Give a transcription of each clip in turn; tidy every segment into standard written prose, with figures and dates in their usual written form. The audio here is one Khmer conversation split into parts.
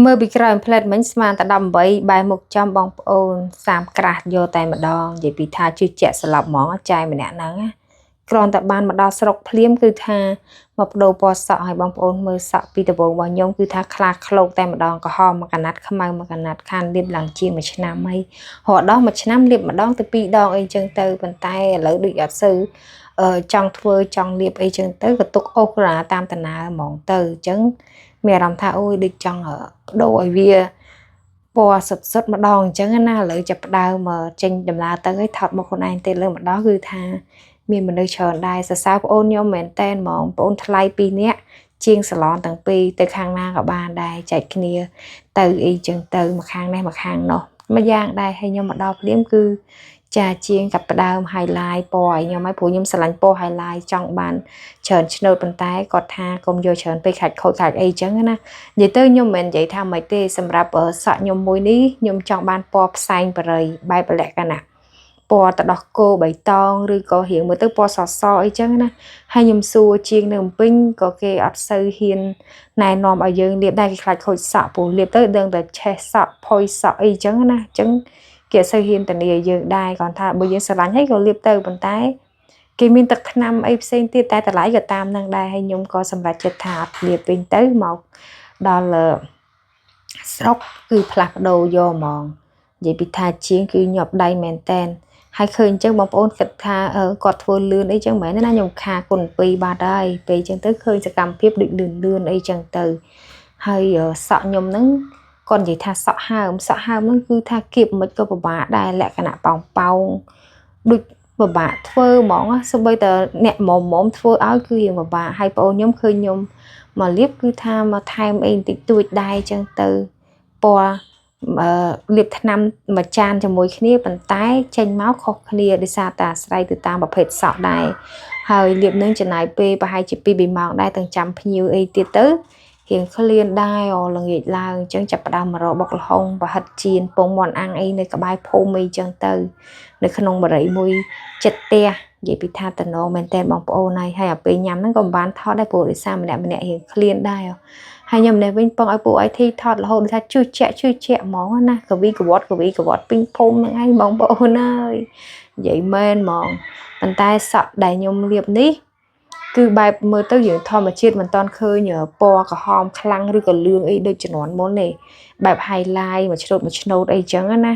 មើលពីក្រោយផ្លែតមិញស្មានតែ18បែរមុខចំបងប្អូន30ក្រាស់យកតែម្ដងនិយាយពីថាជឿជាក់ស្លាប់ហ្មងចាយម្នាក់ហ្នឹងណាគ្រាន់តែបានមកដល់ស្រុកភ្លាមគឺថាមកបដូរពណ៌សក់ឲ្យបងប្អូនមើលសក់ពីដំបូងរបស់ខ្ញុំគឺថាខ្លាឃ្លោកតែម្ដងក្រហមមួយកណាត់ខ្មៅមួយកណាត់ខានលាបឡើងជាងមួយឆ្នាំហើយរហូតដល់មួយឆ្នាំលាបម្ដងទៅពីរដងអីចឹងទៅប៉ុន្តែឥឡូវដូចអត់សូវអឺចង់ធ្វើចង់លាបអីចឹងទៅក៏ទុកអូសក្រាតាមដំណើរហ្មងទៅអញ្ចឹងមានអារម្មណ៍ថាអូយដូចចង់បដូរឲ្យវាពណ៌សុទ្ធសុទ្ធម្ដងអញ្ចឹងណាឥឡូវចាប់ផ្ដើមចេញដំណើរទៅឲ្យថតមកខ្លួនឯងទេលើម្ដងគឺថាមានមនុស្សច្រើនដែរសរសើរប្អូនខ្ញុំមែនតែនហ្មងប្អូនថ្លៃ2នាក់ជាងសាឡនទាំងពីរទៅខាងណាក៏បានដែរចែកគ្នាទៅអីចឹងទៅមកខាងនេះមកខាងនោះមួយយ៉ាងដែរហើយខ្ញុំមកដល់ភ្លាមគឺចាជាងកាប់ផ្ដើម highlight ពណ៌ឲ្យខ្ញុំហើយព្រោះខ្ញុំស្រឡាញ់ពណ៌ highlight ចង់បានច្រើនឆ្នូតប៉ុន្តែគាត់ថាកុំយកច្រើនពេកខាច់ខូចខាច់អីចឹងណានិយាយទៅខ្ញុំមិនមែននិយាយថាមិនទេសម្រាប់សក់ខ្ញុំមួយនេះខ្ញុំចង់បានពណ៌ផ្សែងបរិយបែបលក្ខណៈពណ៌ទឹកដោះគោបៃតងឬក៏រៀងមើលទៅពណ៌សសអីចឹងណាហើយខ្ញុំសួរជាងនៅភ្នំពេញក៏គេអត់សូវហ៊ានណែនាំឲ្យយើងលាបដែរគេខ្លាចខូចសក់ព្រោះលាបទៅដឹងតែឆេះសក់ផុយសក់អីចឹងណាអញ្ចឹងគេអត់សូវហ៊ានធានាយើងដែរគ្រាន់ថាបើយើងស្រឡាញ់ហើយក៏លាបទៅប៉ុន្តែគេមានទឹកថ្នាំអីផ្សេងទៀតតែតម្លៃក៏តាមនឹងដែរហើយខ្ញុំក៏សម្រេចចិត្តថាអត់លាបវិញទៅមកដល់ស្រុកគឺផ្លាស់ប្ដូរយកហ្មងនិយាយពីថាជាងគឺញាប់ដៃមែនតែនហើយឃើញអញ្ចឹងបងប្អូនគិតថាគាត់ធ្វើលឿនអីចឹងមែនទេណាខ្ញុំខាគុណ2បាត់ហើយពេលអញ្ចឹងទៅឃើញសកម្មភាពដូចលឿនលឿនអីចឹងទៅហើយសក់ខ្ញុំហ្នឹងគាត់និយាយថាសក់ហើមសក់ហើមហ្នឹងគឺថាគៀបមិនក៏ពិបាកដែរលក្ខណៈប៉ោងប៉ោងដូចពិបាកធ្វើហ្មងសូម្បីតែអ្នកមុំមុំធ្វើឲ្យគឺរៀងពិបាកហើយប្អូនខ្ញុំឃើញខ្ញុំមកលាបគឺថាមកថែមអីបន្តិចតួចដែរចឹងទៅពណ៌អឺលាបថ្នាំមួយចានជាមួយគ្នាប៉ុន្តែចេញមកខុសគ្នាដោយសារតែអាស្រ័យទៅតាមប្រភេទសក់ដែរហើយលាបនឹងចំណាយពេលប្រហែលជា2 3ម៉ោងដែរទាំងចាំភ្ញៀវអីទៀតទៅរៀងឃ្លានដែរអូល្ងាចឡើងអញ្ចឹងចាប់ផ្ដើមមករកបុកល្ហុងប្រហិតចៀនពងមាន់អាំងអីនៅក្បែរភូមិអីចឹងទៅនៅក្នុងបរិយមួយចិត្តផ្ទះនិយាយពីថាតំណងមែនតើបងប្អូនហើយហើយអាពេលញ៉ាំហ្នឹងក៏មិនបានថតដែរព្រោះដោយសារម្នាក់ម្នាក់រៀងឃ្លានដែរហើយខ្ញុំនេះវិញពងឲ្យពួក IT ថតរហូតដូចថាជឿជាក់ជឿជាក់ហ្មងណាកវីកវត្តកវីកវត្តពេញភូមិហ្នឹងឯងបងប្អូនអើយនិយាយមែនហ្មងប៉ុន្តែសក់ដែលខ្ញុំលាបនេះគឺបែបមើលទៅយើងធម្មជាតិមិនតាន់ឃើញពណ៌ក្រហមខ្លាំងឬក៏លឿងអីដូចជំនាន់មុនទេបែប highlight មួយឆ្នូតមួយឆ្នូតអីចឹងណា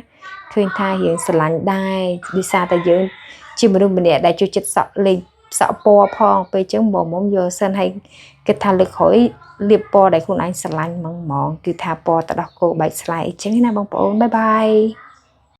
ឃើញថារៀងស្រឡាញ់ដែរដោយសារតែយើងជាមនុស្សម្នាក់ដែលចូលចិត្តសក់លេងសក់ពណ៌ផងពេលចឹងមុំមុំយកសិនហើយគិតថាលើកក្រោយលាបពណ៌ដែលខ្លួនឯងស្រឡាញ់ហ្មងហ្មងគឺថាពណ៌ទឹកដោះគោបែកស្លែអីចឹងណាបងប្អូន bye bye.